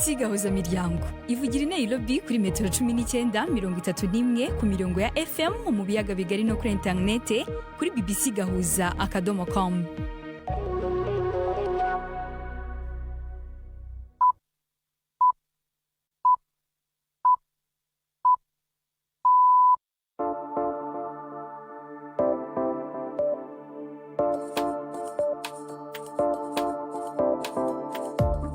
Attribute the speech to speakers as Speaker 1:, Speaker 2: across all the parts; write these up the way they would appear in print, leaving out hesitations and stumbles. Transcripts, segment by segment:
Speaker 1: BBC Gahuza Miryango ivugira i Nairobi kuri metero 19, 31 ku mirongo ya FM mu biyaga bigari no kuri interinete kuri bbcgahuza.com.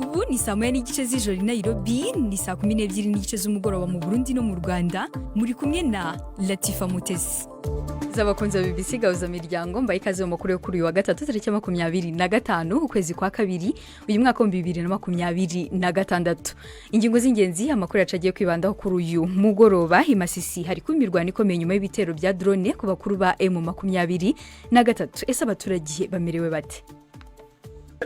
Speaker 1: Ubu ni saa 1:30 z'ijoro i Nairobi, ni saa 12:30 z'umugoroba mu Burundi no mu Rwanda. Muri kumwe na Latifa Mutesi. Z'abakunzi ba BBC Gahuza Miryango, mbaye ikaze mu makuru yo kuri uyu wa gatatu, tariki ya 25 ukwezi kwa kabiri uyu mwaka wa 2026. Ingingo z'ingenzi amakuru yacu agiye kwibandaho kuri uyu mugoroba: i Masisi hari kuba imirwano ikomeye nyuma y'ibitero bya drone ku bakuru ba M23. Ese abaturage bamerewe bate?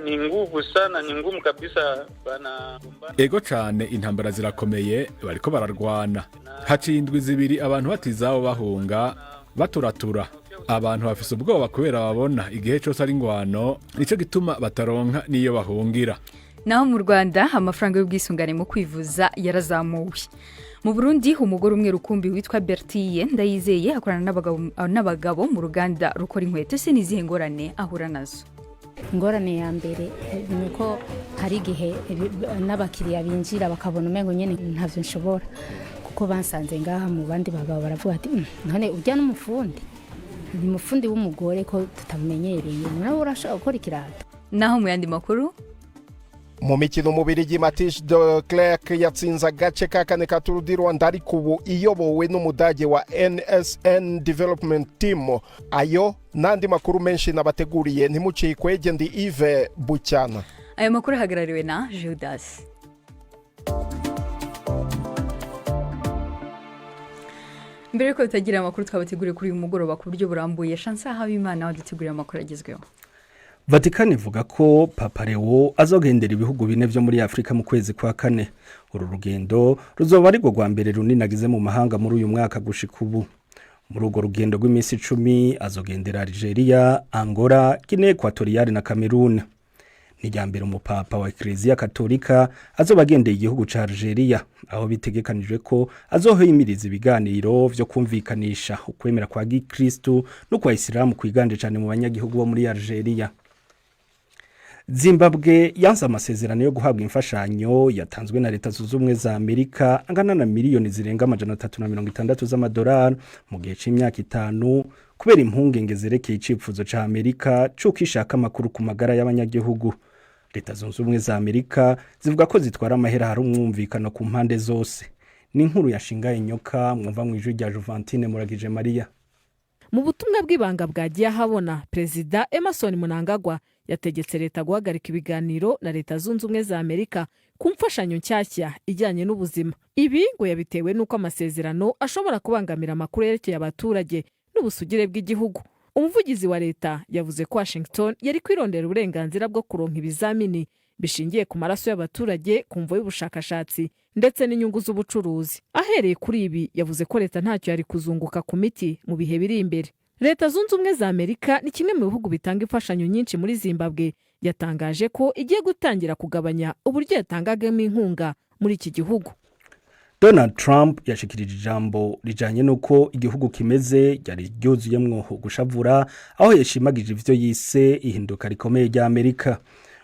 Speaker 2: Ni nguvu sana, ni ngumu kabisa bana.
Speaker 3: Ego cane, intambara zirakomeye, bariko bararwana. Haciye indwi 2 abantu batizabo bahunga baturatura. Abantu bafise ubwoba kubera babona igihe cose ari ingwano, nico gituma bataronka n'iyo bahungira.
Speaker 1: Naho mu Rwanda, amafaranga y'ubwisungane mu kwivuza yarazamuwe. Mu Burundi, umugore umwe rukumbi witwa Bertille Ndayizeye akorana n'abagabo mu ruganda rukora inkweto. Ese n'izihe ngorane ahura nazo?
Speaker 4: Ingorane ya mbere ni uko hari igihe n'abakiriya binjira bakabona umengo nyine ntavyo nshobora, kuko bansanze ngaha mu bandi bagabo baravuga ati: "None ujya n'umufundi, ni umufundi w'umugore ko tutamumenyereye, nawe urashobora gukora ikirato?"
Speaker 1: Naho mu yandi makuru:
Speaker 5: Mu mikino, Mubirigi Mathias de Clercq yatsinze agace ka kane ka Tour du Rwanda, ariko ubu iyobowe n'Umudage wa NSN Development Team. Ayo n'andi makuru menshi nabateguriye, ntimucikwe. Ndi Yves Bucyana.
Speaker 1: Aya makuru ahagarariwe na Judas. Mbere yuko tutagira amakuru twabateguriye kuri uyu mugoroba ku buryo burambuye, Shansa Habimana waduteguriye amakuru agezweho.
Speaker 6: Vatikani ivuga ko Papa Leo azogendera ibihugu bine vyo muri Afrika mu kwezi kwa kane. Uru rugendo ruzoba ari rwo rwa mbere runini agize mu mahanga muri uyu mwaka gushika ubu. Muri urwo rugendo rw'iminsi 10 azogendera Algeria, Angola, Guinea Equatoriale na Cameroon. Ni irya mbere umupapa wa Eklezia Katolika azoba agendeye igihugu ca Algeria, aho bitegekanijwe ko azohimiriza ibiganiro vyo kumvikanisha ukwemera kwa Gikristu no kwa Isilamu kwiganje cane mu banyagihugu bo muri Algeria. Zimbabwe yanse amasezerano yo guhabwa imfashanyo yatanzwe na Leta Zunze Ubumwe za Amerika angana na miliyoni zirenga 360 z'amadolari mu gihe c'imyaka 5, kubera impungenge zerekeye icifuzo ca Amerika c'uko ishaka amakuru ku magara y'abanyagihugu. Leta Zunze Ubumwe za Amerika zivuga ko zitwara amahera hari umwumvikano ku mpande zose. Ni inkuru yashingaye nyoka mwumva mu ijwi rya Juvantine Muragije Maria.
Speaker 7: Mu butumwa bw'ibanga bwagiye ahabona, Perezida Emmerson Mnangagwa yategetse leta guhagarika ibiganiro na Leta Zunze Ubumwe za Amerika ku mfashanyo nshyashya ijyanye n'ubuzima. Ibi ngo yabitewe n'uko amasezerano ashobora kubangamira amakuru yerekeye abaturage n'ubusugire bw'igihugu. Umuvugizi wa leta yavuze ko Washington yari kwirondera uburenganzira bwo kuronka ibizamini bishingiye ku maraso y'abaturage ku mvo y'ubushakashatsi ndetse n'inyungu z'ubucuruzi. Ahereye kuri ibi, yavuze ko leta ntacyo yari kuzunguka ku miti mu bihe biri imbere. Leta Zunze Ubumwe za Amerika ni kimwe mu bihugu bitanga imfashanyo nyinshi muri Zimbabwe. Yatangaje ko igiye gutangira kugabanya uburyo yatangagamo inkunga muri iki gihugu.
Speaker 6: Donald Trump yashikirije ijambo rijanye n'uko igihugu kimeze ryari ryuzuyemwo gushavura, aho yashimagije ivyo yise ihinduka rikomeye rya Amerika,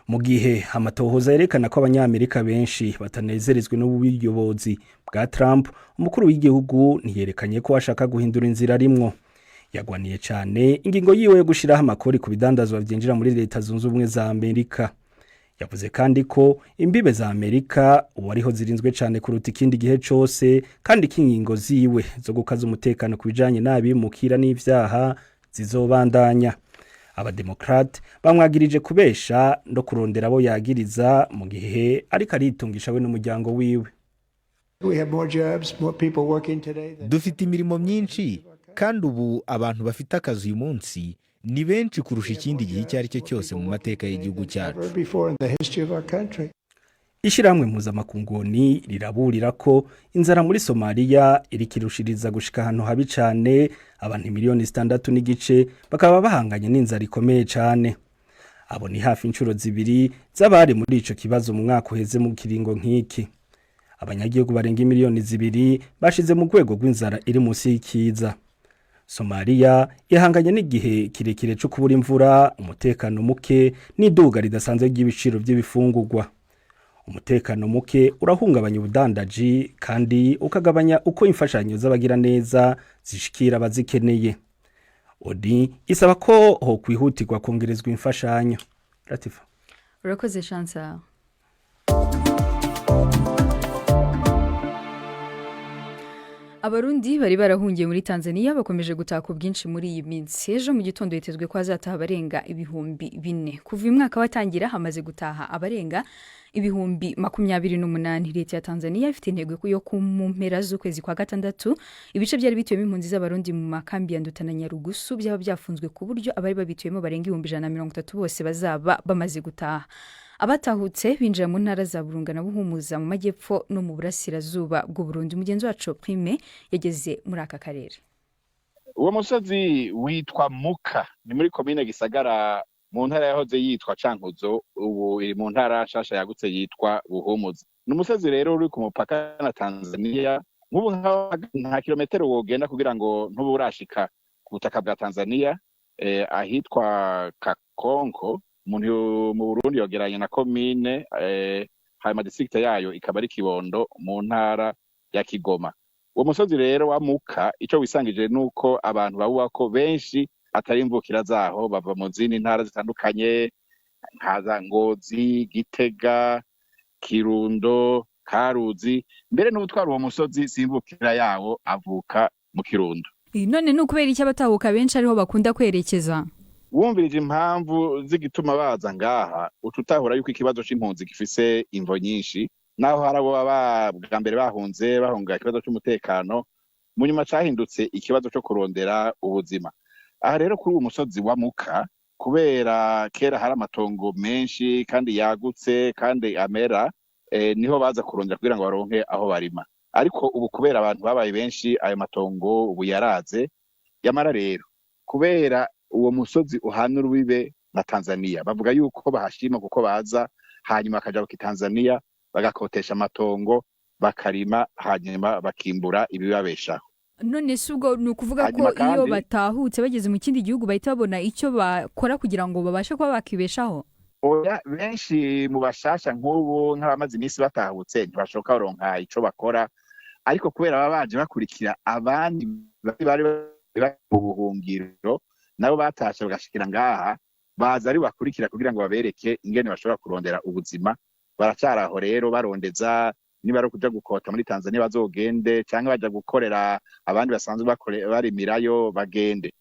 Speaker 6: mu gihe amatohoza yerekana ko Abanyamerika benshi batanezerezwe n'ubuyobozi bwa Trump. Umukuru w'igihugu ntiyerekanye ko ashaka guhindura inzira arimwo. Yagwaniye cyane ingingo yiwe yo gushiraho amakori ku bidandazwa vyinjira muri Leta Zunze Ubumwe za Amerika. Yavuze kandi ko imbibe za Amerika ubu ariho zirinzwe cyane kuruta ikindi gihe cose, kandi ko ingingo ziwe zo gukaza umutekano ku bijanye n'abimukira n'ivyaha zizobandanya. Abademokrate bamwagirije kubesha no kurondera abo yagiriza mu gihe ariko aritungisha we n'umuryango wiwe.
Speaker 8: Dufite imirimo myinshi, kandi ubu abantu bafite akazi uyu munsi ni benshi kurusha ikindi gihe icyo ari cyo cyose mu mateka y'igihugu cyacu.
Speaker 6: Ishyirahamwe mpuzamakungu riraburira ko inzara muri Somaliya iriko irushiriza gushika ahantu habi cane, abantu miliyoni 6.5 bakaba bahanganye n'inzara ikomeye cane. Abo ni hafi inshuro zibiri z'abari muri ico kibazo mu mwaka uheze mu kiringo nk'iki. Abanyagihugu barenga 2 miliyoni bashize mu rwego rw'inzara iri munsi y'ikiza. Somaliya ihanganye n'igihe kirekire cyo kubura imvura, umutekano muke n'iduga ridasanzwe ry'ibiciro by'ibifungurwa. Umutekano muke urahungabanya ubudandaji kandi ukagabanya uko imfashanyo z'abagiraneza zishikira abazikeneye. ONU isaba ko hokwihutirwa kongerezwa imfashanyo. Latifa.
Speaker 1: Urakoze, Shansa. Abarundi bari barahungiye muri Tanzania bakomeje gutaha ku bwinshi muri iyi minsi. Ejo mu gitondo hitezwe ko hazataha abarenga 4000. Kuva uyu mwaka watangira, hamaze gutaha abarenga 28,000. Leta ya Tanzania ifite intego yo ku mu mpera z'ukwezi kwa gatandatu ibice byari bituyemo impunzi z'Abarundi mu makambi ya Nduta na Nyarugusu byaba byafunzwe, ku buryo abari babituyemo barenga 130,000 bose bazaba bamaze gutaha. Abatahutse binjira mu ntara za Burunga na Buhumuza mu majyepfo no mu burasirazuba bw'u Burundi. Mugenzi wacu Prime yageze muri aka karere.
Speaker 9: Uwo musozi witwa Muka, ni muri komine Gisagara, mu ntara yahoze yitwa Cankuzo, ubu iri mu ntara nshasha yagutse yitwa Buhumuza. Ni umusozi rero uri ku mupaka na Tanzania. Nk'ubu nta kilometero wogenda kugira ngo ntube urashika ku butaka bwa Tanzania, ahitwa Kakonko. Umuntu mu Burundi yogeranye na komine, hanyuma district yayo ikaba ari Kibondo mu ntara ya Kigoma. Uwo musozi rero wa Muka, ico wisangije nuko abantu bawubako benshi atari imvukira zaho, bava mu zindi ntara zitandukanye nka Ngozi, Gitega, Kirundo, Karuzi. Mbere n'ubutwara uwo musozi si imvukira yawo, avuka mu Kirundo.
Speaker 1: None ni ukubera iki abatahuka benshi ariho bakunda kwerekeza?
Speaker 9: Wumvirije impamvu z'igituma baza ngaha, uca utahura yuko ikibazo c'impunzi gifise imvo nyinshi. Naho hari abo baba bwa mbere bahunze bahunga ikibazo c'umutekano, mu nyuma cahindutse ikibazo co kurondera ubuzima. Aha rero kuri uwo musozi wa Muka, kubera kera hari amatongo menshi kandi yagutse kandi amera, niho baza kurondera kugira ngo baronke aho barima. Ariko ubu kubera abantu babaye benshi, ayo matongo ubu yaraze. Yamara rero kubera uwo musozi uhana urubibe na Tanzania, bavuga yuko bahashima kuko baza hanyuma bakaja ku Tanzania bagakotesha amatongo, bakarima, hanyuma bakimbura ibibabeshaho.
Speaker 1: None si ubwo ni ukuvuga ko
Speaker 9: Hanyuma
Speaker 1: iyo batahutse bageze mu kindi gihugu bahita babona icyo bakora kugira ngo babashe kuba bakibeshaho?
Speaker 9: Oya, benshi mu bashasha nk'ubu, nk'abamaze iminsi batahutse, ntibashoka baronka ico bakora. Ariko kubera baba baje bakurikira abandi bari bari mu buhungiro, nabo batashe bagashikira ngaha, baza ari bakurikira kugira ngo babereke ingene bashobora kurondera ubuzima. Baracari aho rero barondeza, niba ari ukuja gukota muri Tanzania bazogende, canke baja gukorera abandi basanzwe barimirayo bagende.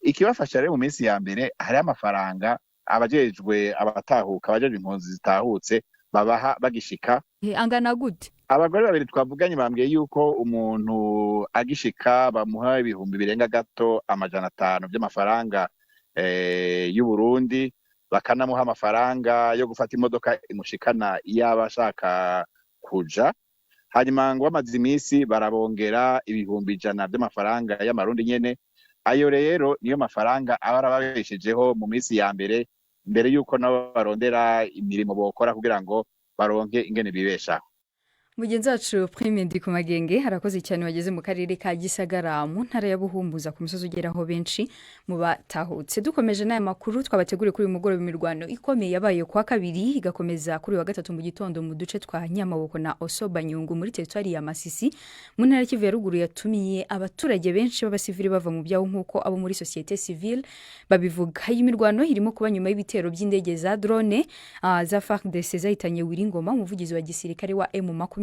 Speaker 9: Ikibafasha rero mu minsi ya mbere, hariho amafaranga abajejwe abatahuka, abajejwe impunzi zitahutse babaha bagishika.
Speaker 1: Angana gute?
Speaker 9: Abagore babiri twavuganye bambwiye yuko umuntu agishika bamuha ibihumbi birenga gato 500 vy'amafaranga y'u Burundi, bakanamuha amafaranga yo gufata imodoka imushikana iyo aba ashaka kuja. Hanyuma ngo bamaze iminsi barabongera 100,000 vy'amafaranga y'amarundi nyene. Ayo rero niyo mafaranga aba arababeshejeho mu minsi ya mbere, mbere yuko nabo barondera imirimo bokora kugira ngo baronke ingene bibeshaho.
Speaker 1: Mugenzi wacu Prime Ndikumagenge harakoze cyane. Bageze mu karere ka Gisagara mu ntara ya Buhumbuza, ku musozi ugeraho benshi mu batahutse. Dukomeje n'aya makuru twabateguriye kuri uyu mugoroba, imirwano ikomeye yabaye kuwa kabiri igakomeza kuri uyu wa gatatu mu gitondo mu duce twa Nyamaboko na Osobanyungu muri teritwari ya Masisi mu ntara ya Kivu ya Ruguru yatumiye abaturage benshi b'abasivili bava mu byabo, nk'uko abo muri société civile babivuga. Iyi mirwano irimo kuba nyuma y'ibitero by'indege za drone za FARDC zahitanye Wiringoma, umuvugizi wa gisirikare wa M23,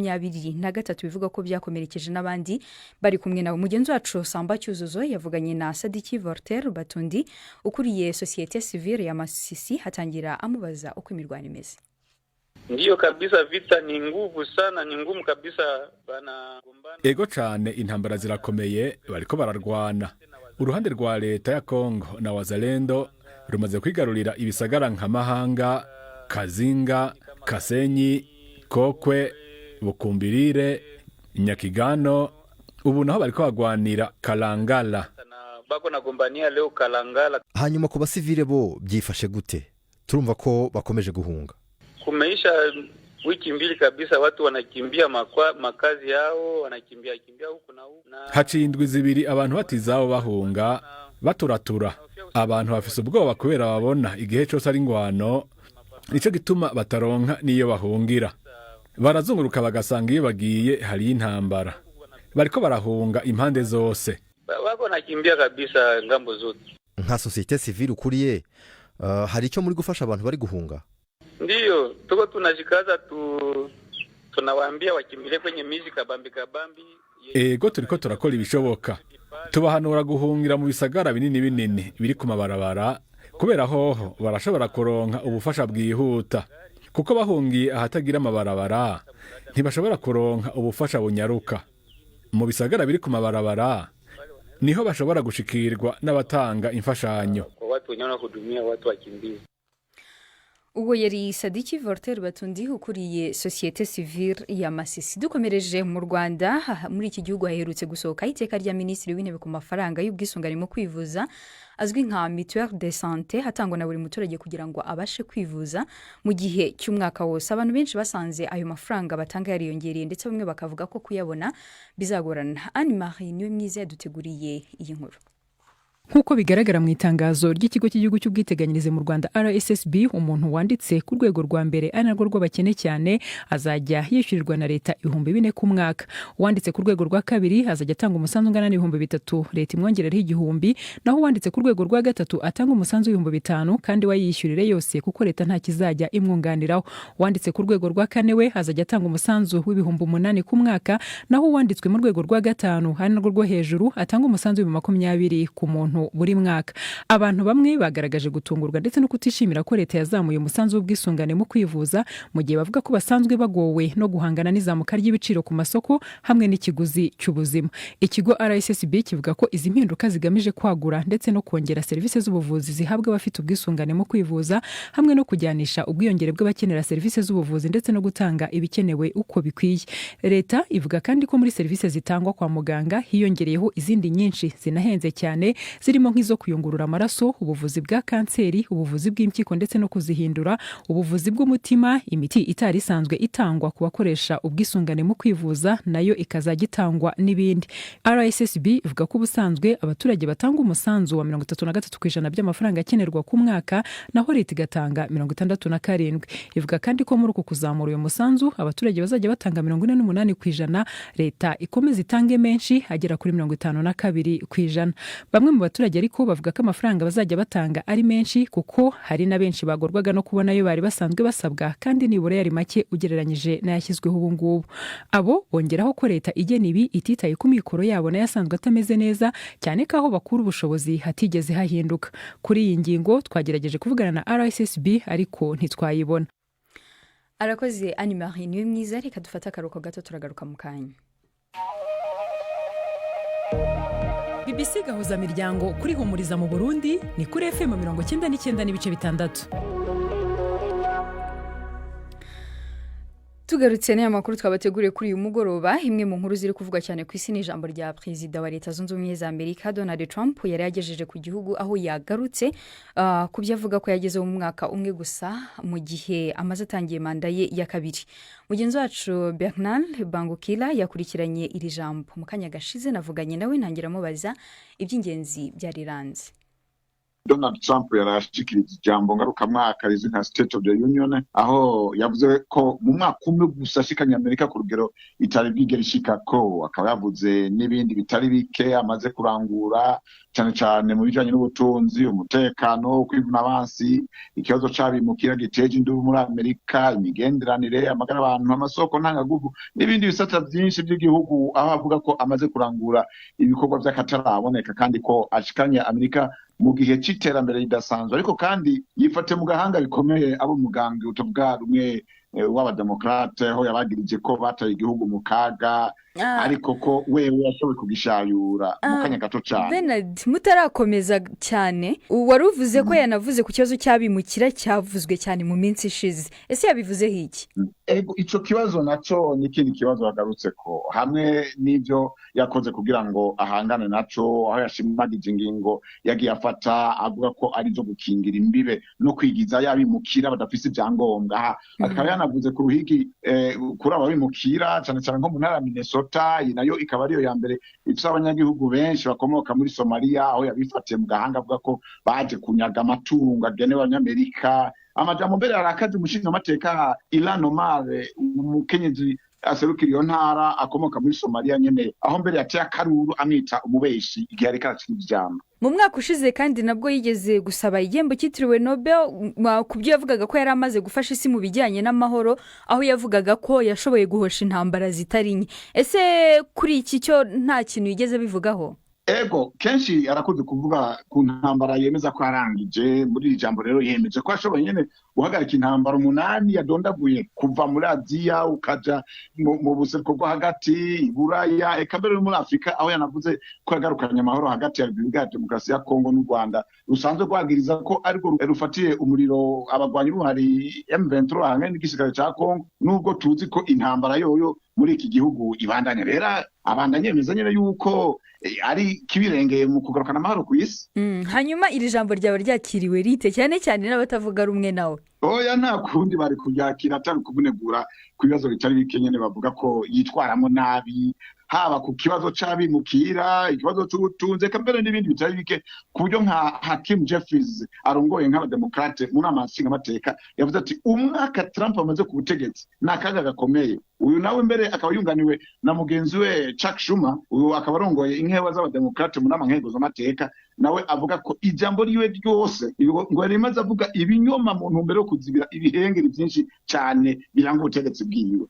Speaker 1: bivuga ko byakomerekeje n'abandi bari kumwe nabo. Mugenzi wacu Samba Cyuzuzo yavuganye na Sadiki Voltaire Batundi, ukuriye société civile ya Masisi, hatangira amubaza uko imirwano imeze.
Speaker 2: Ndiyo kabisa, vita ni nguvu sana, ni ngumu kabisa, banagombana.
Speaker 3: Ego cane, intambara zirakomeye, bariko bararwana. Uruhande rwa leta ya Kongo na Wazalendo rumaze kwigarurira ibisagara nka Mahanga, Kazinga, Kasenyi, Kokwe, Bukumbirire, Nyakigano. Ubu naho bariko bagwanira Kalangala.
Speaker 2: Na bako nagombania leo Kalangala.
Speaker 10: Hanyuma ku basivile bo byifashe gute? Turumva ko bakomeje guhunga.
Speaker 2: Kumeisha wiki 2 kabisa, watu wanakimbia makazi yao, wanakimbia kimbia huku na huku.
Speaker 3: Haciye indwi 2 abantu batizabo bahunga baturatura. Abantu bafise ubwoba kubera babona igihe cose ari ingwano, nico gituma bataronka niyo bahungira. Barazunguruka bagasanga iyo bagiye hari intambara. Bariko barahunga impande zose.
Speaker 2: Wako nakimbia kabisa ngambo zote.
Speaker 10: Nka société civile ukuriye, hari icyo muri gufasha abantu bari guhunga?
Speaker 2: Ndiyo, tuko tunajikaza tunawaambia wakimbilie kwenye miji kabambi kabambi.
Speaker 3: Ego, turiko turakora ibishoboka. Tubahanura guhungira mu bisagara binini binini biri ku mabarabara, kubera hoho barashobora kuronka ubufasha bwihuta. Kuko bahungiye ahatagira amabarabara ntibashobora kuronka ubufasha bunyaruka. Mu bisagara biri ku mabarabara niho bashobora gushikirwa n'abatanga imfashanyo.
Speaker 2: Kwa watu wenyewe wanahudumia watu wakimbizi.
Speaker 1: Ubwo yari Sadiki Voltaire Batundi ukuriye Société Civile ya Masisi. Dukomereje mu Rwanda, muri iki gihugu haherutse gusohoka iteka rya Minisitiri w'Intebe ku mafaranga y'ubwisungane mu kwivuza azwi nka Mutuelle de Santé, hatangwa na buri muturage kugira ngo abashe kwivuza mu gihe cy'umwaka wose. Abantu benshi basanze ayo mafaranga batanga yariyongereye, ndetse bamwe bakavuga ko kuyabona bizagorana. Anne Marie niwe mwiza yaduteguriye iyi nkuru.
Speaker 11: Nk'uko bigaragara mu itangazo ry'ikigo cy'igihugu cy'ubwiteganyirize mu Rwanda RSSB, umuntu wanditse ku rwego rwa mbere, ari narwo rw'abakene cyane, azajya yishyurirwa na leta 4000 ku mwaka. Uwanditse ku rwego rwa kabiri azajya atanga umusanzu ungana n'3000, leta imwongerereho 1000. Naho uwanditse ku rwego rwa gatatu atanga umusanzu w'5000 kandi we yishyurire yose, kuko leta nta kizajya imwunganiraho. Uwanditse ku rwego rwa kane we azajya atanga umusanzu w'8000 ku mwaka. Naho uwanditswe mu rwego rwa gatanu, ari narwo rwo hejuru, atanga umusanzu w'20,000 ku muntu buri mwaka. Abantu bamwe bagaragaje gutungurwa ndetse no kutishimira ko leta yazamuye umusanzu w'ubwisungane mu kwivuza, mu gihe bavuga ko basanzwe bagowe no guhangana n'izamuka ry'ibiciro ku masoko hamwe n'ikiguzi cy'ubuzima. Ikigo RSSB kivuga ko izi mpinduka zigamije kwagura ndetse no kongera serivisi z'ubuvuzi zihabwa abafite ubwisungane mu kwivuza, hamwe no kujyanisha ubwiyongere bw'abakenera serivisi z'ubuvuzi ndetse no gutanga ibikenewe uko bikwiye. Leta ivuga kandi ko muri serivisi zitangwa kwa muganga hiyongereyeho izindi nyinshi zinahenze cyane, zirimo nk'izo kuyungurura amaraso, ubuvuzi bwa kanseri, ubuvuzi bw'impyiko ndetse no kuzihindura, ubuvuzi bw'umutima. Imiti itari isanzwe itangwa ku bakoresha ubwisungane mu kwivuza nayo ikazajya itangwa, n'ibindi. RSSB ivuga ko ubusanzwe abaturage batanga umusanzu wa 33% by'amafaranga akenerwa ku mwaka, naho leta igatanga 67. Ivuga kandi ko muri uku kuzamura uyu musanzu abaturage bazajya batanga 48%, leta ikomeza itange menshi agera kuri 52%. Bamwe mu baturage ariko bavuga ko amafaranga bazajya batanga ari menshi, kuko hari na benshi bagorwaga no kubona ayo bari basanzwe basabwa, kandi nibura yari make ugereranyije n'ayashyizweho ubu ngubu. Abo bongeraho ko leta igena ibi ititaye ku mikoro yabo nayo asanzwe atameze neza cyane, ko aho bakura ubushobozi hatigeze hahinduka. Kuri iyi ngingo twagerageje kuvugana na RSSB ariko ntitwayibona.
Speaker 1: Arakoze Anne Marie niwe mwiza. Reka dufate akaruhuko gato, turagaruka mu kanya.
Speaker 11: BBC Gahuza Miryango kuri Humuriza mu Burundi ni kuri FM 99.6.
Speaker 1: Tugarutse n'aya makuru twabateguriye kuri uyu mugoroba, imwe mu nkuru ziri kuvugwa cyane ku isi ni ijambo rya Perezida wa Leta Zunze Ubumwe za Amerika Donald Trump yari yagejeje ku gihugu, aho yagarutse ku byo avuga ko yagezeho mu mwaka umwe gusa mu gihe amaze atangiye manda ye ya kabiri. Mugenzi wacu Bernard Bangukila yakurikiranye iri jambo mu kanya gashize, navuganye nawe ntangira amubaza iby'ingenzi byariranze.
Speaker 12: Donald Trump yarashikirije ijambo ngarukamwaka rizwi nka State of the Union, aho yavuze ko mu mwaka umwe gusa ashikanye Amerika ku rugero itari bwigere ishikako. Akaba yavuze n'ibindi bitari bike amaze kurangura, cyane cyane mu bijanye n'ubutunzi, umutekano, kwivuna abansi, ikibazo c'abimukira giteje indubu muri Amerika, imigenderanire, amagara abantu, amasoko ntangaguvu n'ibindi bisata byinshi by'igihugu, aho avuga ko amaze kurangura ibikorwa by'akataraboneka kandi ko ashikanye Amerika mu gihe c'iterambere ridasanzwe. Ariko kandi yifate mu gahanga bikomeye abo mugambwe utavuga rumwe w'abademokrate, aho yabagirije ko bataye igihugu mu kaga. Ariko ko wewe yashoboye kugishayura mu kanya gato cane.
Speaker 1: Bernard, mutarakomeza cyane, wari uvuze ko yanavuze ku kibazo cy'abimukira cyavuzwe cyane mu minsi ishize. Ese yabivuzeho iki?
Speaker 12: Ego, ico kibazo naco ni ikindi kibazo bagarutse ko hamwe n'ivyo yakoze kugira ngo ahangane naco, aho yashimagije ingingo yagiye afata avuga ko ari izo gukingira imbibe no kwigiza y'abimukira badafise ivyangombwa. Aha akaba yanavuze ku ruhigi kuri abo bimukira, cane cane nko mu ntara ya Minnesota. Iyi nayo ikaba ariyo ya mbere ifise abanyagihugu benshi bakomoka muri Somalia, aho yabifatiye mu gahanga avuga ko baje kunyaga amatungo agenewe Abanyamerika. Amajambo mbere arakaje umushingamateka Ilhan Omar, umukenyezi aserukira iyo ntara akomoka muri Somalia nyene, aho mbere yateye akaruru amwita umubeshi igihe ariko aracika ijambo.
Speaker 1: Mu mwaka ushize kandi nabwo yigeze gusaba igihembo cyitiriwe Nobel ku byo yavugaga ko yari amaze gufasha isi mu bijyanye n'amahoro, aho yavugaga ko yashoboye guhosha intambara zitari nke. Ese kuri iki cyo nta kintu yigeze abivugaho?
Speaker 12: Ego, kenshi arakunze kuvuga ku ntambara yemeza ko yarangije. Muri iri jambo rero yemeje ko yashoboye nyene guhagarika intambara umunani yadondaguye, kuva muri Aziya ukaja mu buseruko bwo hagati, Iburaya, eka mbere no muri Afurika, aho yanavuze ko yagarukanye amahoro hagati ya Repubulika ya Demokarasi ya Kongo n'u Rwanda rusanzwe rwagiriza ko ariko rufatiye umuriro abagwanyi b'umuhari M23 hamwe n'igisirikare ca Kongo, nubwo tuzi ko intambara yoyo muri iki gihugu ibandanya. Rero abandanya yemeza nyene yuko ari kibirengeye mu kugarukana amahoro ku isi.
Speaker 1: Hanyuma iri jambo ryaba ryakiriwe rite, cyane cyane n'abatavuga rumwe nawe?
Speaker 12: Oya, nta kundi bari kuryakira atari kumunegura ku bibazo bitari bike nyene. Bavuga ko yitwaramo nabi, haba ku kibazo c'abimukira, ikibazo c'ubutunzi, eka mbere n'ibindi bitari bike, ku buryo nka Hakeem Jeffries arongoye nk'abademokrate mu nama nshingamateka yavuze ati: "Umwaka Trump amaze ku butegetsi ni akaga gakomeye." Uyu nawe mbere akaba yunganiwe na mugenzi we Chuck Schumer, uyu akaba arongoye inkewa z'abademokrate mu nama nkenguzamateka, nawe avuga ko ijambo riwe ryose ngo yari rimaze avuga ibinyoma mu ntumbero yo kuzibira ibihengeri byinshi cyane biranga ubutegetsi bwiwe.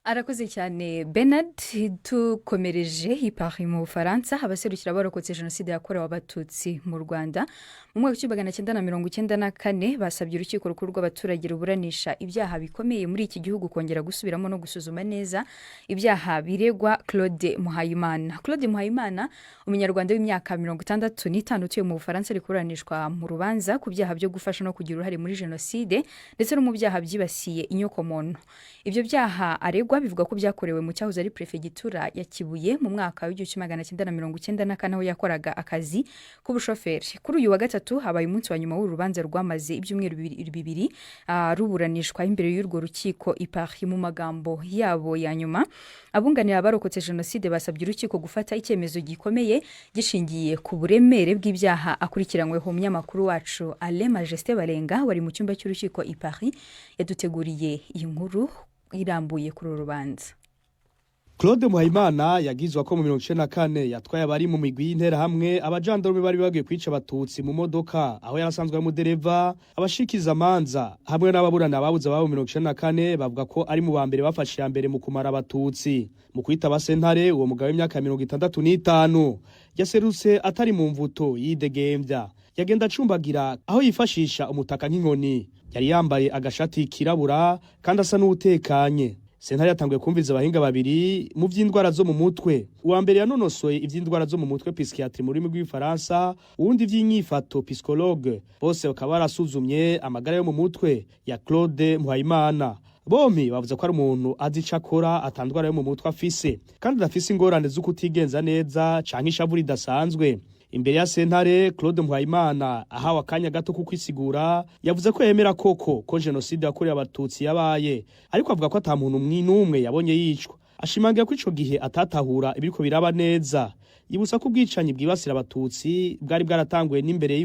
Speaker 1: Arakoze cyane Bernard. Tukomereje i Paris mu Bufaransa, abaserukira abarokotse Jenoside yakorewe Abatutsi mu Rwanda mu mwaka w'1994 basabye Urukiko Rukuru rw'Abaturage ruburanisha ibyaha bikomeye muri iki gihugu kongera gusubiramo no gusuzuma neza ibyaha biregwa Claude Muhayimana. Claude Muhayimana, Umunyarwanda w'imyaka 65 utuye mu Bufaransa, ari kuburanishwa mu rubanza ku byaha byo gufasha no kugira uruhare muri jenoside ndetse no mu byaha byibasiye inyokomuntu. Ibyo byaha aregwa bivuga ko byakorewe mu cyahoze ari Perefegitura ya Kibuye mu mwaka w'1994, aho yakoraga akazi k'ubushoferi. Kuri uyu wa gatatu habaye umunsi wa nyuma w'uru rubanza rwamaze ibyumweru 2 ruburanishwa imbere y'urwo rukiko i Paris. Mu magambo yabo ya nyuma, abunganira abarokotse jenoside basabye urukiko gufata icyemezo gikomeye gishingiye ku buremere bw'ibyaha akurikiranyweho. Umunyamakuru wacu Alain Majesté Barenga wari mu cyumba cy'urukiko i Paris yaduteguriye iyi nkuru irambuye kuri uru rubanza.
Speaker 13: Claude Muhayimana yagizwe ko mu 94 yatwaye abari mu migwi y'Interahamwe, abajandarume bari bagiye kwica Abatutsi mu modoka, aho yarasanzwe ari umudereva. Abashikiza amanza hamwe n'ababurana babuze ababo 94 bavuga ko ari mu ba mbere bafashe ya mbere mu kumara Abatutsi. Mu kwitaba sentare, uwo mugabo w'imyaka 65 yaserutse atari mu mvuto, yidegembya, yagenda acumbagira aho yifashisha umutaka nk'inkoni. Yari yambaye agashati kirabura kandi asa n'uwutekanye. Sentare yatanguye kumviriza abahinga babiri mu vy'indwara zo mu mutwe. Uwa mbere yanonosoye ivy'indwara zo mu mutwe, psychiatrie mu rurimi rw'Igifaransa, uwundi ivy'inyifato, psychologue. Bose bakaba barasuzumye amagara yo mu mutwe ya Claude Muhayimana. Bompi bavuze ko ari umuntu azi ico akora, atandwara yo mu mutwe afise, kandi adafise ingorane zo kutigenza neza canke ishavu ridasanzwe. Imbere ya sentare, Claude Muhayimana ahawe akanya gato ko kwisigura, yavuze ko yemera koko ko jenoside yakorewe Abatutsi yabaye, ariko avuga ko ata muntu n'umwe yabonye yicwa. Ashimangira ko ico gihe atatahura ibiriko biraba neza. Yibutsa ko ubwicanyi bwibasira Abatutsi bwari bwaratanguye n'imbere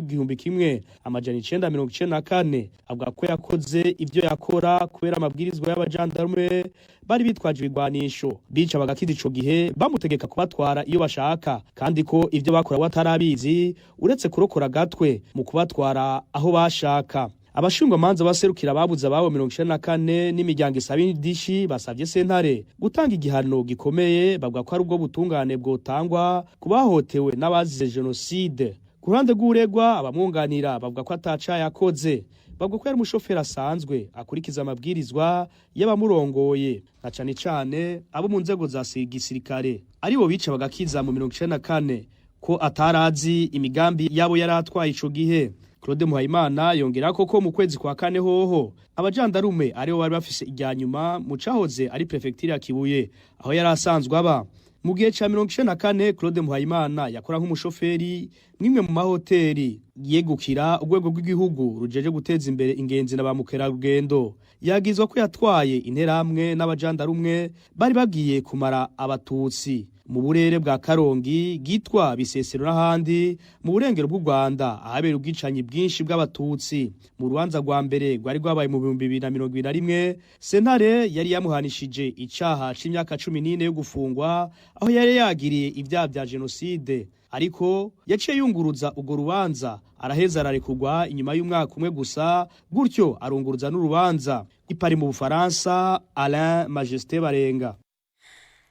Speaker 13: y'1994. Avuga ko yakoze ibyo yakora kubera amabwirizwa y'abajandarume bari bitwaje ibigwanisho bica bagakiza ico gihe, bamutegeka kubatwara iyo bashaka, kandi ko ivyo bakora we atarabizi, uretse kurokora agatwe mu kubatwara aho bashaka. Abashingwamanza baserukira ababuze ababo 94 n'imiryango isaba indishi basavye sentare gutanga igihano gikomeye. Bavuga ko ari ubwo butungane bwotangwa ku bahotewe n'abazize jenoside. Ku ruhande rw'uregwa, abamwunganira bavuga ko ataca yakoze. Bavuga ko yari umushoferi asanzwe akurikiza amabwirizwa y'abamurongoye, na cane cane abo mu nzego za gisirikare, aribo bica bagakiza mu 94, ko atarazi imigambi yabo yari atwaye ico gihe. Claude Muhayimana yongera ko mu kwezi kwa kane hoho abajandarume aribo bari bafise irya nyuma mu cahoze ari prefecture ya Kibuye, aho yari asanzwe aba. Mu gihe ca 94, Claude Muhayimana yakora nk'umushoferi mwimwe mu mahoteli yegukira urwego rw'igihugu rujeje guteza imbere ingenzi na ba mukerarugendo. Yagizwa ko yatwaye Interahamwe n'abajandarumwe bari bagiye kumara Abatutsi mu burere bwa Karongi, Gitwa, Bisesero n'ahandi mu burengero bw'u Rwanda, ahabera ubwicanyi bwinshi bw'Abatutsi. Mu rubanza rwa mbere rwari rwabaye mu 2021, sentare yari yamuhanishije icaha c'imyaka 14 yo gufungwa, aho yari yagiriye ibyaha bya jenoside, ariko yaciye yunguruza urwo rubanza, araheza ararekurwa inyuma y'umwaka umwe gusa, gutyo arunguruza n'urubanza. I Paris mu Bufaransa, Alain Majesté Barenga.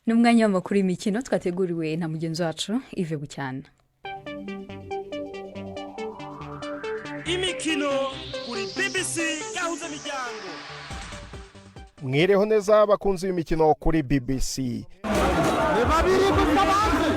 Speaker 1: Ni umwanya w'amakuru y'imikino twateguriwe na mugenzi wacu Yves Bucyana.
Speaker 14: Imikino kuri BBC Gahuza Miryango.
Speaker 5: Mwireho neza abakunzi b'imikino kuri BBC.
Speaker 14: Ni babiri gusa bazi.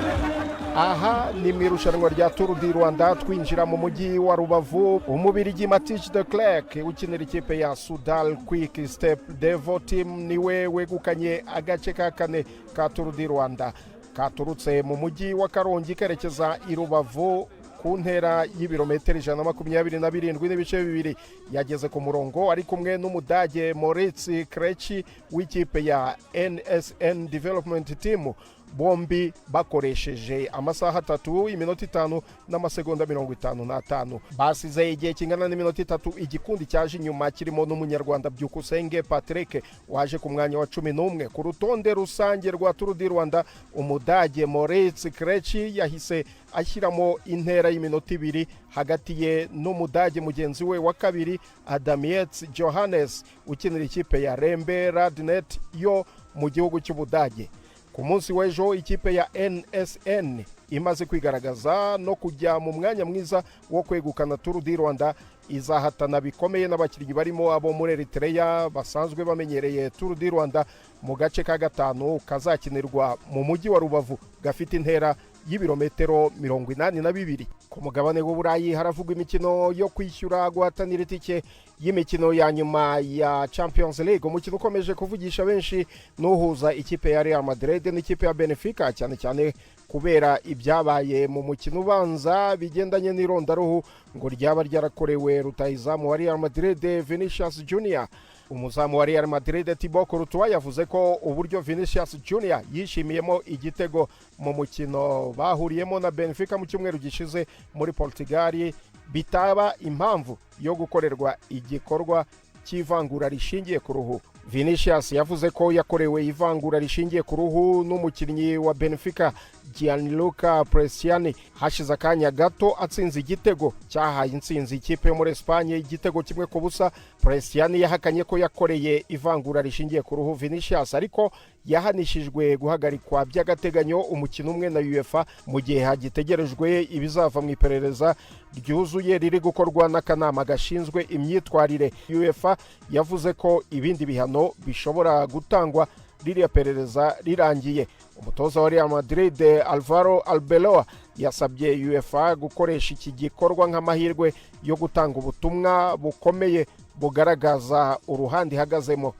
Speaker 5: Aha ni mu irushanwa rya Tour du Rwanda, twinjira mu mujyi wa Rubavu. Umubirigi Mathias de Clercq ukinira ikipe ya Soudal Quick Step Devo Team niwe wegukanye agace ka kane ka Tour du Rwanda, katurutse mu mujyi wa Karongi kerekeza i Rubavu ku ntera y'ibirometero 127.2. Yageze ku murongo ari kumwe n'Umudage Moritz Kretschy w'ikipe ya NSN Development Team, bombi bakoresheje amasaha 3, iminota 5 n'amasegonda 55. Basize igihe kingana n'iminota 3 igikundi cyaje inyuma kirimo n'Umunyarwanda Byukusenge Patrick waje ku mwanya wa 11 ku rutonde rusange rwa Tour du Rwanda. Umudage Moritz Kretschy yahise ashyiramo intera y'iminota 2 hagati ye n'Umudage mugenzi we wa kabiri Adamietz Johannes ukinira ikipe ya Rembe Radnet yo mu gihugu cy'Ubudage. Ku munsi w'ejo, ikipe ya NSN imaze kwigaragaza no kujya mu mwanya mwiza wo kwegukana Tour du Rwanda, izahatana bikomeye n'abakinnyi barimo abo muri Eritrea basanzwe bamenyereye Tour du Rwanda mu gace ka gatanu kazakinirwa mu mujyi wa Rubavu, gafite intera y'ibirometero 82. Ku mugabane w'Uburayi haravugwa imikino yo kwishyura guhatanira itike y'imikino ya nyuma ya Champions League. Umukino ukomeje kuvugisha benshi n'uhuza ikipe ya Real Madrid n'ikipe ya Benfica, cyane cyane kubera ibyabaye mu mukino ubanza bigendanye n'irondaruhu ngo ryaba ryarakorewe rutahizamu wa Real Madrid Vinicius Junior. Umuzamu wa Real Madrid Thibaut Courtois yavuze ko uburyo Vinicius Junior yishimiyemo igitego mu mukino bahuriyemo na Benfica mu cyumweru gishize muri Portugal bitaba impamvu yo gukorerwa igikorwa cy'ivangura rishingiye ku ruhu. Vinicius yavuze ko yakorewe ivangura rishingiye ku ruhu n'umukinnyi wa Benfica Gianluca Prestianni hashize akanya gato atsinze igitego cyahaye intsinzi ikipe yo muri Espagne, igitego 1-0. Prestianni yahakanye ko yakoreye ivangura rishingiye ku ruhu Vinicius, ariko yahanishijwe guhagarikwa by'agateganyo umukino umwe na UEFA mu gihe hagitegerejwe ibizava mu iperereza ryuzuye riri gukorwa n'akanama gashinzwe imyitwarire. UEFA yavuze ko ibindi bihano bishobora gutangwa ririya perereza rirangiye. Umutoza wa Real Madrid Alvaro Arbeloa yasabye UEFA gukoresha iki gikorwa nk'amahirwe yo gutanga ubutumwa bukomeye bugaragaza uruhande ihagazemo.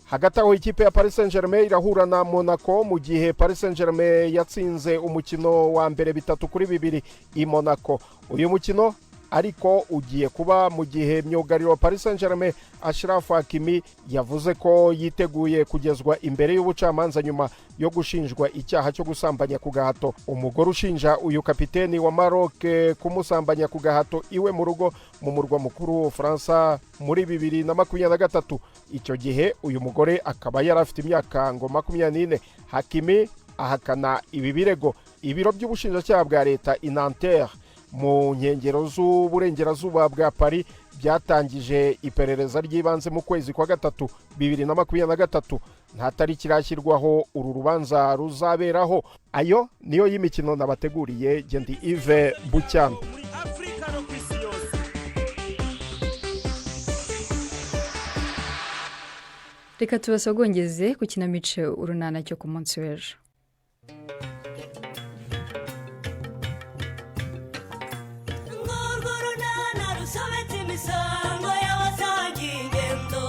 Speaker 5: Hagati aho, ikipe ya Paris Saint Germain irahura na Monaco, mu gihe Paris Saint Germain yatsinze umukino wa mbere 3-2 i Monaco. Uyu mukino ariko ugiye kuba mu gihe myugariro wa Paris Saint Germain Achraf Hakimi yavuze ko yiteguye kugezwa imbere y'ubucamanza nyuma yo gushinjwa icyaha cyo gusambanya ku gahato umugore ushinja uyu kapiteni wa Maroc kumusambanya ku gahato iwe mu rugo mu murwa mukuru w'Ubufaransa muri 2023. Icyo gihe uyu mugore akaba yari afite imyaka ngo 24. Hakimi ahakana ibi birego. Ibiro by'ubushinjacyaha bwa leta i Nanterre mu nkengero z'uburengerazuba bwa Paris byatangije iperereza ry'ibanze mu kwezi kwa gatatu 2023. Nta tariki irashyirwaho uru rubanza ruzaberaho. Ayo niyo y'imikino nabateguriye. Gendi Ive Bucyana.
Speaker 14: Afurika no ku isi yose.
Speaker 1: Reka tubasogongeze ku kinamico Urunana cyo ku munsi w'ejo.
Speaker 15: Urwo runana rusobetse imisango y'abasangiye ingendo.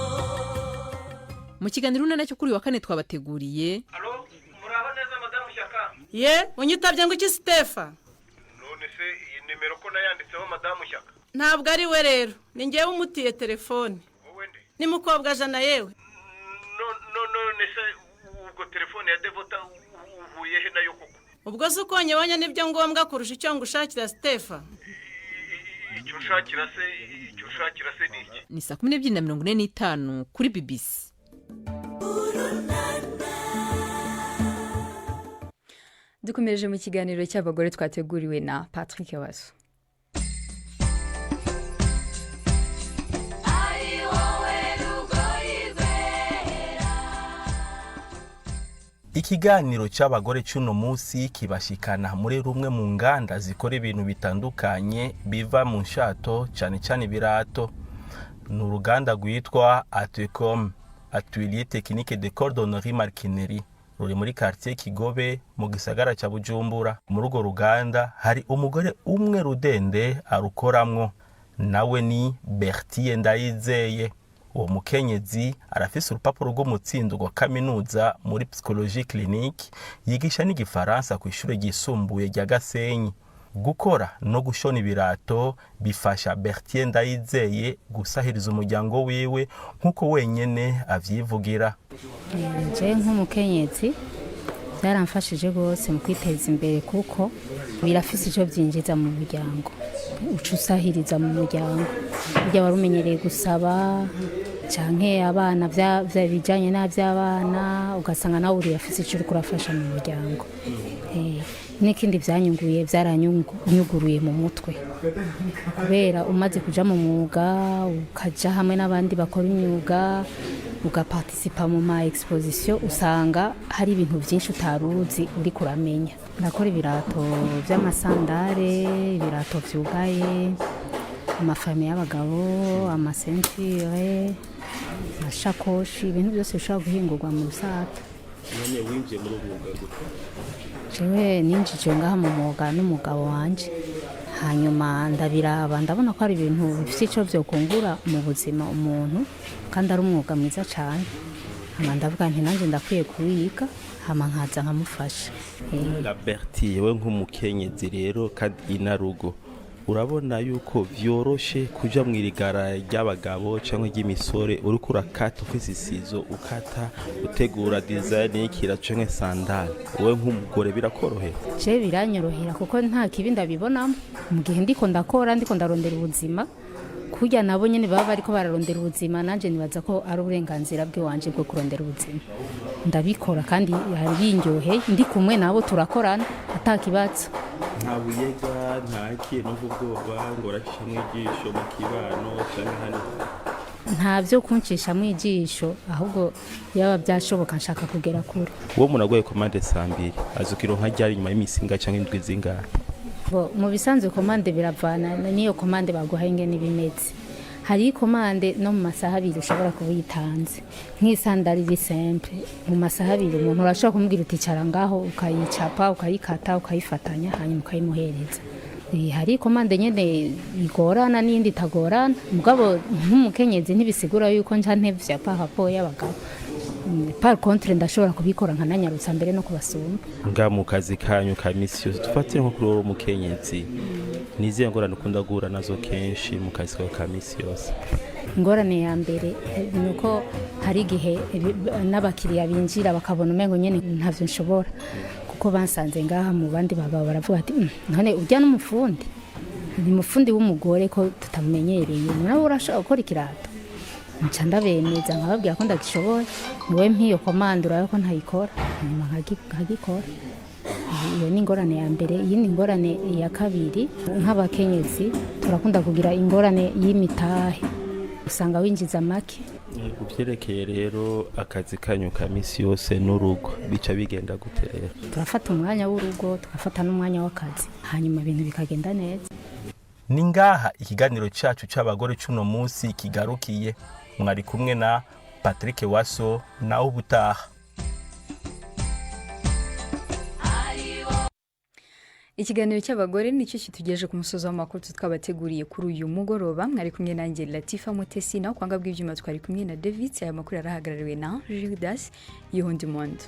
Speaker 16: Mu kiganiro Urunana cyo kuri uyu wa kane twabateguriye:
Speaker 17: Ye, unyitabye ngo iki, Sitefa?
Speaker 18: None se iyi nimero ko nayanditseho Madamu Shyaka?
Speaker 17: Ntabwo ari we rero, ni ngewe umutiye telefone, ni mukobwa jana yewe.
Speaker 18: None se ubwo telefone ya Devota uhuye he nayo koko?
Speaker 17: Ubwo se uko nyibonye nibyo ngombwa kurusha icyo ngushakira, Sitefa?
Speaker 18: Icyo ushakira se ni iki?
Speaker 16: Ni saa 12:45 kuri BBC.
Speaker 1: Dukomereje mu kiganiro cy'abagore twateguriwe na Patrick Waso.
Speaker 15: Ari wowe rugoyi rwera.
Speaker 19: Ikiganiro cy'abagore cy'uno munsi kibashikana muri rumwe mu nganda zikora ibintu bitandukanye biva mu nshato, cyane cyane ibirato. Ni uruganda rwitwa Atecom, Atelier Technique de Cordonnerie Maroquinerie, ruri muri quartier Kigobe mu gisagara cya Bujumbura. Muri urwo ruganda hari umugore umwe rudende arukoramwo, nawe ni Bertille Ndayizeye. Uwo mukenyezi arafise urupapuro rw'umutsindo rwa kaminuza muri psychologie clinique, yigisha n'igifaransa ku ishure ryisumbuye rya Gasenyi. Gukora no gushona ibirato bifasha Berthier Ndayizeye gusahiriza umuryango wiwe, nk'uko wenyene avyivugira.
Speaker 4: Je nk'umukenyezi byaramfashije rwose mu kwiteza imbere, kuko birafise icyo byinjiza mu muryango, uca usahiriza mu muryango. Burya wari umenyereye gusaba canke abana bijanye n'aby'abana, ugasanga nawe urafise icyo uriko urafasha mu muryango. N'ikindi byanyunguye, byaranyuguruye mu mutwe, kubera umaze kuja mu mwuga, ukaja hamwe n'abandi bakora imyuga, ugaparticipa mu ma exposition, usanga hari ibintu byinshi utaruzi uri kuramenya. Ndakora ibirato by'amasandare, ibirato byugaye, amafame y'abagabo, amasentire, amashakoshi, ibintu byose bishobora guhingurwa mu rusato.
Speaker 19: None winjiye muri uwo mwuga gute?
Speaker 4: Jewe ninjije ngaha mu mwuga n'umugabo wanje, hanyuma ndabiraba, ndabona ko ari ibintu bifite icyo byokungura mu buzima umuntu, kandi ari umwuga mwiza cyane. Hama ndavuga nti nanjye ndakwiye kuwiga, hama nkaza nkamufasha.
Speaker 19: La Bertille, we nk'umukenyezi rero kandi inarugo, urabona yuko vyoroshe kuja mw'irigara ry'abagabo cyangwa ry'imisore, uriko urakata ufise isizo, ukata utegura design y'ikira canke sandale, wowe nk'umugore birakorohera?
Speaker 4: Je biranyorohera kuko nta kibi ndabibonamo mu gihe ndiko ndakora, ndiko ndarondera ubuzima. Kurya nabo nyene baba bariko bararondera ubuzima, nanje nibaza ko ari uburenganzira bw'iwanje bwo kurondera ubuzima. Ndabikora kandi hari bindyoheye, ndi kumwe nabo turakorana ata kibazo.
Speaker 19: Nta buyega, nta kintu ubwoba ngo uracishamwo ijisho mu kibano canke hano?
Speaker 4: Nta byo kuncishamwo ijisho, ahubwo yaba byashoboka nshaka kugera kure.
Speaker 19: Uwo muntu agoye commande saa 2 azukironka ryari? Inyuma y'imisinga canke indwi zingahe?
Speaker 4: Bo, mu bisanzwe commande biravana n'iyo commande baguhaye ingene ibimeze. Hari commande no mu masaha 2 ushobora kuba uyitanze, nk'isandari iri simple, mu masaha 2 umuntu urashobora kumubwira uti icara ngaho, ukayicapa, ukayikata, ukayifatanya, hanyuma ukayimuhereza. Hari commande nyene igorana n'iyindi itagorana. Mugabo nk'umukenyezi ntibisigura yuko nca ntevya par rapport y'abagabo. Par contre ndashobora kubikora nkananyarutsa mbere no kubasumba.
Speaker 19: Nga mu kazi kanyu ka misi yose, dufatire nko kuri wowe umukenyezi, nizihe ngorane ukunda guhura nazo kenshi mu kazi kawe ka misi yose?
Speaker 4: Ingorane ya mbere ni uko hari igihe n'abakiriya binjira bakabona umengo nyene ntavyo nshobora, kuko bansanze ngaha mu bandi bagabo, baravuga ati: "None urya n'umufundi, ni umufundi w'umugore ko tutamumenyereye, nawe urashobora gukora ikirato?" Nca ndabemeza, nkababwira ko ndagishoboye. Niwe mpiyo commande, urabe ko ntayikora, hanyuma nkagikora. Iyo ni ingorane ya mbere. Iyindi ngorane ya kabiri, nk'abakenyezi turakunda kugira ingorane y'imitahe, usanga winjiza make.
Speaker 19: Ku byerekeye rero akazi kanyu ka misi yose n'urugo, bica bigenda gute rero?
Speaker 4: Turafata umwanya w'urugo, tugafata n'umwanya w'akazi, hanyuma ibintu bikagenda neza.
Speaker 19: Ni ngaha ikiganiro cyacu cy'abagore cy'uno munsi kigarukiye. Mwari kumwe na Patrick Waso, nawe ubutaha.
Speaker 1: Ikiganiro cy'abagore nicyo kitugejeje ku musozo w'amakuru twabateguriye kuri uyu mugoroba. Mwari kumwe nanjye Latifa Mutesi, naho kwanga bw'ibyuma twari kumwe na David. Aya makuru yarahagarariwe na Judas Yihundimondo.